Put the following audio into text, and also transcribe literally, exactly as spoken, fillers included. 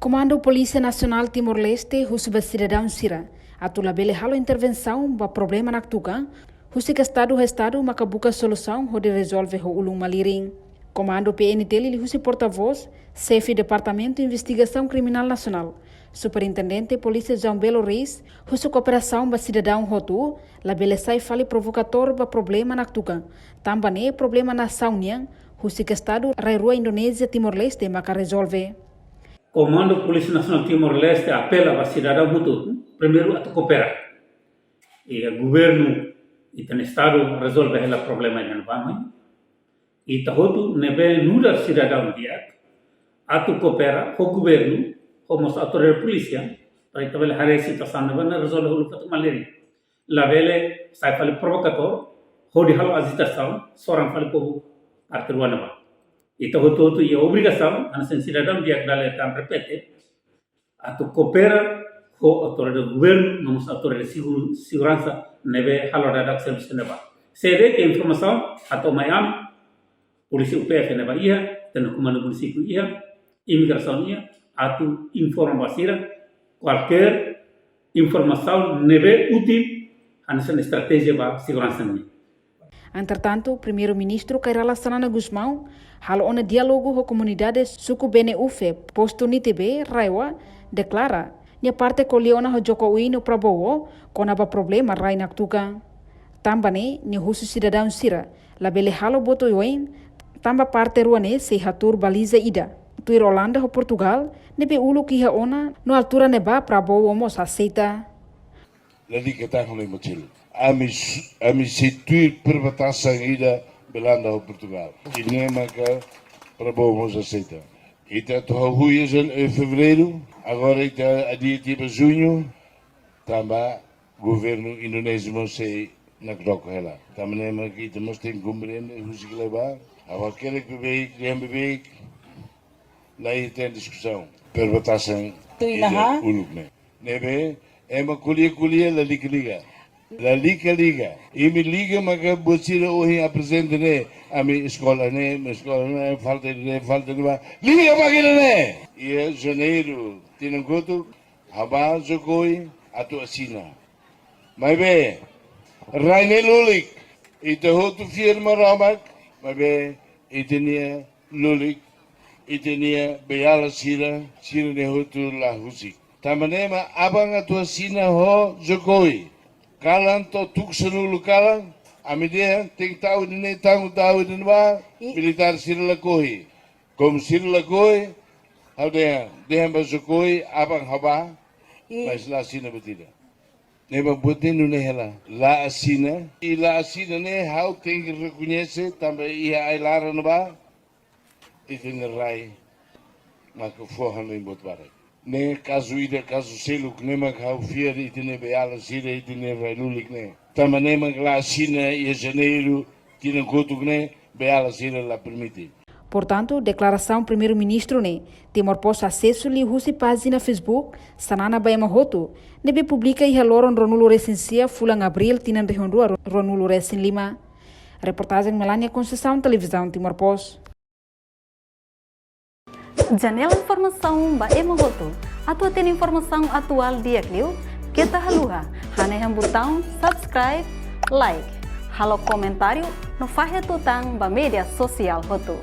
Komandu Polísia Nasionál Timor-Leste husu ba sidadaun sira atu labele halo intervensaun ba problema naktuka, husik estadu ho estadu maka buka solusaun hodi rezolve ho ulun malirin. Komandu P N T liuhusi portavós, Xefe Departamentu Investigasaun Kriminál Nasionál, Superintendente Polísia João Belo Reis, husu kooperasaun ba sidadaun hotu, labele sai fali provokatór ba problema naktuka, tanba ne'e problema nasaun nian, husik estadu rai rua Indonézia Timor-Leste maka rezolve. Komandu Polísia Nasionál Timor-Leste apela ba sidadaun hotu, primeiru atu koopera. I governu, i tan estadu rezolve hela problema ne'ebé mai. Ita hotu ne'ebé nu'udar sidadaun di'ak atu koopera ho governu, ho mós autoridade polísia, para ita bele haree situasaun ne'ebá no rezolve uluk atu malirin. Labele sai fali provokatór, hodi halo ajitasaun, soran fali povu parte rua ne'ebá. Ita hotu-hotu iha obrigasaun, hanesan sidadaun di'ak dala ida tan repete, atu koopera ho autoridade governu, no mós autoridade segu-, seguransa ne'ebé halo daudauk servisu ne'ebá. Se de'it informasaun, atu mai ami, polísia U P F ne'ebá iha, tan komandu munisípiu iha, imigrasaun iha, atu informa ba sira, kualkér informasaun ne'ebé útil, hanesan estratéjia ba seguransa nian. Entretantu, Primeiru-Ministru Kay Rala Xanana Gusmão halo ona diálogu ho komunidade suku Bene Ufe, postu Nitibé, RAEOA, deklara nia parte ko'alia ona ho Jokowi no Prabowo kona-ba problema rai naktuka. Tanba ne'e, nia husu sidadaun sira labele halo buat oioin, tanba parte rua ne'e sei hatuur baliza ida tuir Olanda ho Portugal, ne'ebé uluk iha ona no altura ne'ebá Prabowo mós aseita. Lalika tan halo mochilu. Ami s-, ami sei tuir perbatasan ida Belanda ho Portugal. I ne'e maka Prabowo mós aseita. Ita atu hahú iha jan-, eh, Fevereiru, agora ita adia tiha ba Juñu, tanba governu Indonézia mós sei nakdoko hela. Tanba ne'e maka ita mós tenke komprende, husik liubá, ha'u hakerek beibeik, dehan beibeik, la iha tan diskusaun. Perbatasan Tuinaha. Ida uluk ne'e. Ne'ebé, ema ko'alia-ko'alia, lalika liga. Lalika liga. Imi liga maka buat sira ohin aprezenta ne'e, ami eskola ne'e, ami eskola ne'e, falta ne'e, falta ne'ebá. Liga maka ida-ne'e. Iha Janeiru, tinan kotuk, ha'u bá Jokowi, atu asina. Maibé, rai ne'e lulik, ita hotu fiar Maromak, maibé, ita-nia lulik, ita-nia beiala sira, sira-ne'e hotu la husik. Tanba ne'e mak aban atu asina ho Jokowi. Kalan to'o tuku sanulu kalan, ami dehan tenke tau ida-ne'e, tau, tau ida-ne'ebá, I- militár sira lakohi. Komu sira lakohi, ha'u dehan, dehan ba Jokowi, aban ha'u bá, I- mas la asina buat ida. Ne'ebé buat ne'e nune'e hela, la asina, i la asina ne'e ha'u tenke rekoñese, tanba iha ai-laran ne'ebá, ita-nia rai maka fó hanoin buat barak. Ne'e kazu ida, kazu seluk, ne'e maka ha'u fiar ita-nia beiala sira, ita-nia rai lulik ne'e. Tanba ne'e maka la asina iha Janeiru, tinan kotuk ne'e, beiala sira la permite. Portantu, deklarasaun Primeiru-Ministru ne'e, Timor Post asesu liuhusi pájina Facebook, Xanana ba Ema Hotu, ne'ebé publika iha loron ruanulu-resin-sia fulan Abríl tinan rihun rua ruanulu-resin-lima. Reportajen Melania Conceição, Televizaun Timor Post. Janela informasaun ba ema hotu. Atu hatene informasaun atuál di'ak liu, keta haluha hanehan butaun subscribe, like, halo komentáriu, no fahe tutan ba média sosiál hotu.